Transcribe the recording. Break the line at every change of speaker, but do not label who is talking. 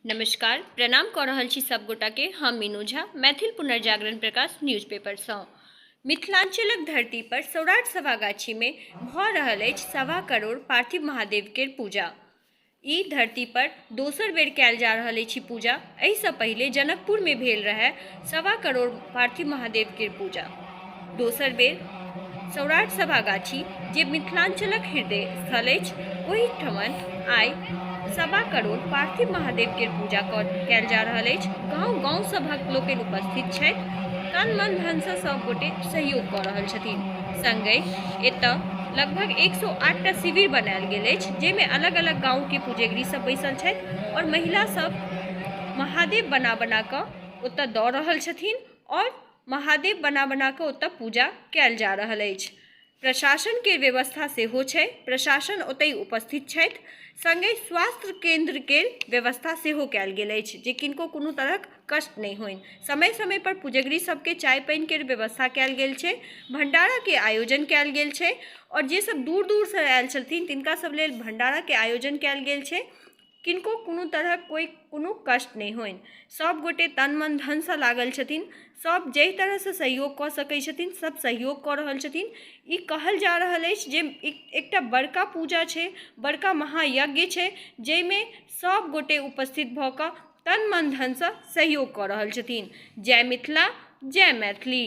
नमस्कार, प्रणाम कऽ रहल छी सब गोटाके। हम मीनू झा, मैथिल पुनर्जागरण प्रकाश न्यूज़पेपरसँ। मिथिलांचलक धरती पर सौराठ सभागाछीमे भऽ रहल अछि 1.25 करोड़ पार्थिव महादेव केर पूजा। ई धरती पर दोसर बेर कयल जा रहल अछि पूजा। एहिसँ पहिले जनकपुरमे भेल रहय 1.25 करोड़ पार्थिव महादेव केर पूजा। दोसर बेर सौराठ सभागाछी, जे मिथिलांचलक हृदय स्थल अछि, ओहिठमन आइ 1.25 करोड़ पार्थिव महादेव केर पूजा कयल जा रहल अछि। गाँव गाँवसँ भक्त लोकनि उपस्थित छथि। तन मन धनसँ सभ गोटे सहयोग कऽ रहल छथिन। संगहि एतय लगभग 108टा शिविर बनायल गेल अछि, जाहिमे अलग अलग गाँवके पुजेगरी सब बैसल छथि आओर महिला सब महादेव बना बना कऽ ओतय दऽ रहल छथिन आओर महादेव बना बना कऽ ओतय पूजा कयल जा रहल अछि। प्रशासन के व्यवस्था सेहो छै। प्रशासन ओतहि उपस्थित छथि। संगहि स्वास्थ्य केंद्र के व्यवस्था सेहो कयल गेल अछि जे किनको कोनो तरहक कष्ट नहि होइन। समय समय पर पुजगरी सबके चाय पानि के व्यवस्था कयल गेल छै। भंडारा के आयोजन कयल गेल छै आओर जे सब दूर दूर से आयल छलथिन तिनका सब लेल भंडारा के आयोजन कयल गेल छै। किनको कोनो तरहक कोइ कोनो कष्ट नहि होइन। सभ गोटे तन मन धनसँ लागल छथिन। सभ जाहि तरहसँ सहयोग कऽ सकै छथिन, सभ सहयोग कऽ रहल छथिन। ई कहल जा रहल अछि जे एकटा बड़का पूजा छै, बड़का महायज्ञ छै, जाहिमे सभ गोटे उपस्थित भऽ कऽ तन मन धनसँ सहयोग कऽ रहल छथिन। जय मिथिला, जय मैथिली।